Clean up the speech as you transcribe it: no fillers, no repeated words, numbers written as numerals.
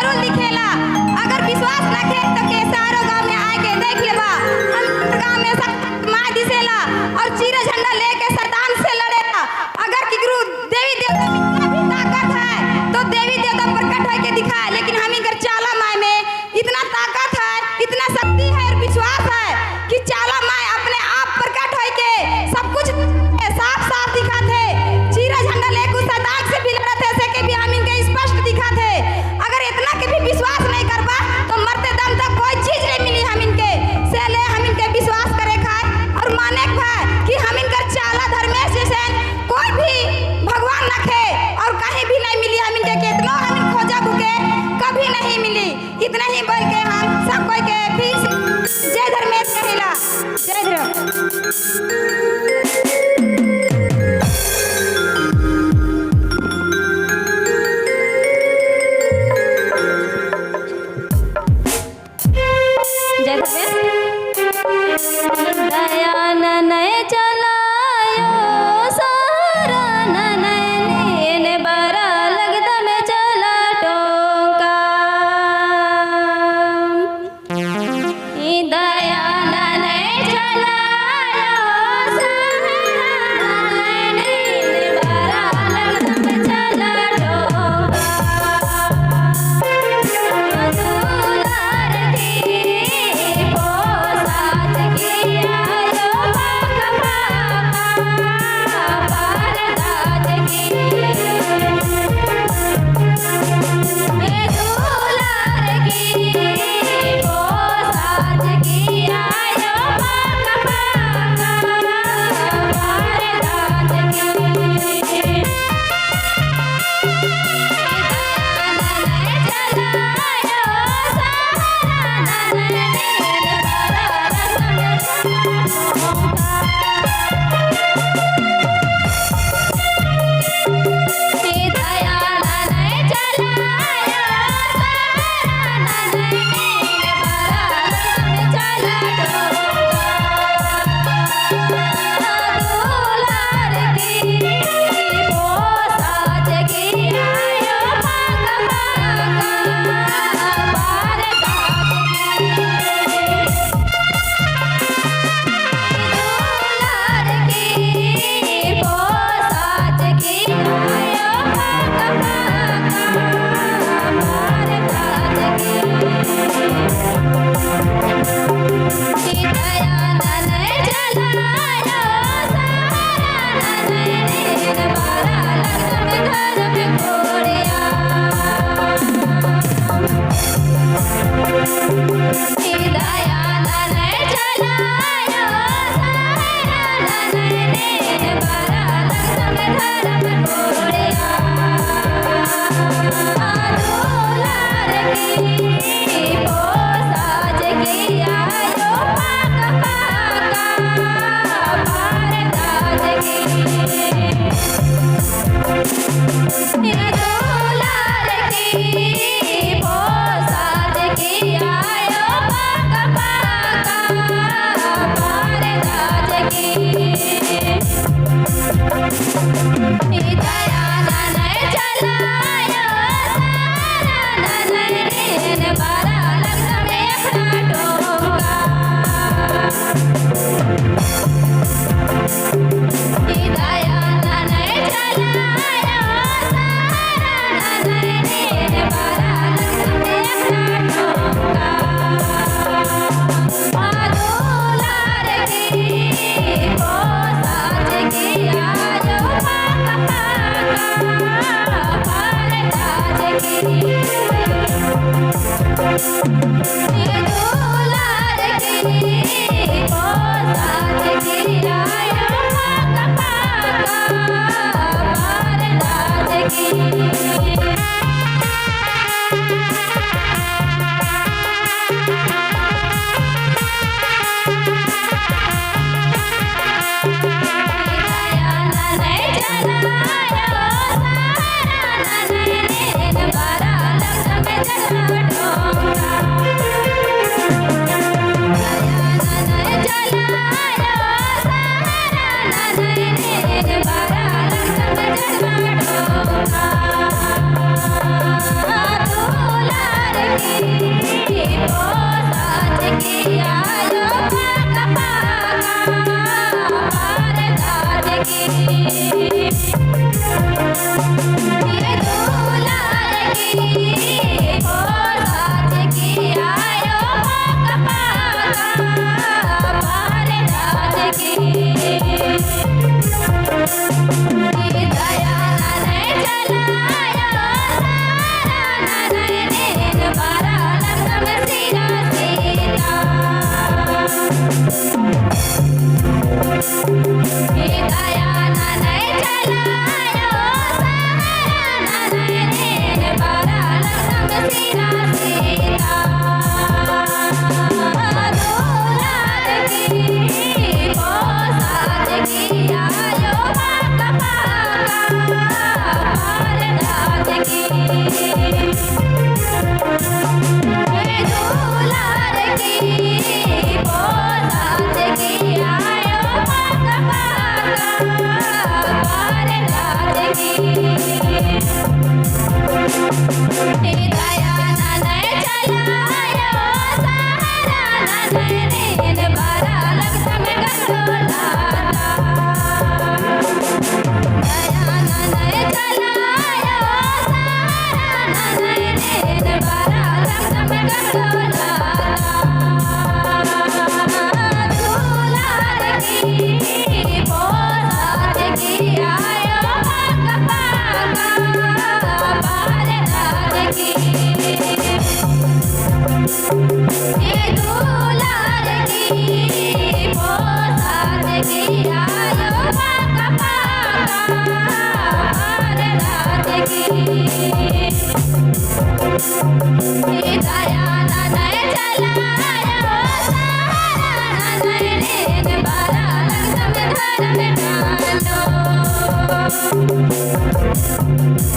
जरूर दिखेला। अगर विश्वास रखे तो केसारो गांव में आके देख लेबा। हम गांव में सब माँ दिसेला और चीरा झंडा लेके शैतान से लड़ेला। अगर केकरो देवी देवता में इतना भी ताकत है तो देवी देवता प्रकट होके दिखाए, लेकिन हम इनकर चाला माई में इतना ताकत है, इतना शक्ति है और विश्वास है कि चाला माई अपने आप प्रकट होके सब कुछ साफ साफ दिखाते। चीरा झंडा लेके शैतान से भी लड़ते, ऐसे के भी हम इनके स्पष्ट दिखाते। अगर इतना के भी विश्वास नहीं करबा तो मरते दम तक कोई चीज नहीं मिली हम इनके से। ले हम इनके विश्वास करे खाए और माने खाए कि हम इनकर चाला धर्मेश जैसे कोई भी भगवान रखे और कहीं भी नहीं मिली हम इनके। कितनो हम खोजा भूखे कभी नहीं मिली। इतना ही बोल के हम सब कोई के फिर जय धर्मेश कहेला। जय धर्म। जय धर्मेश। दयानन चलायो सारा नैन बारा लगदा में चला टोंका। दयानन चलायो सारा नैन बारा लगदा में चला टोंका। दुलार की पोसाच की आयो पाक पाका पारदाज की। दुलार की पोसाच की आयो पाक पाका पारदाज की। पाका पाका।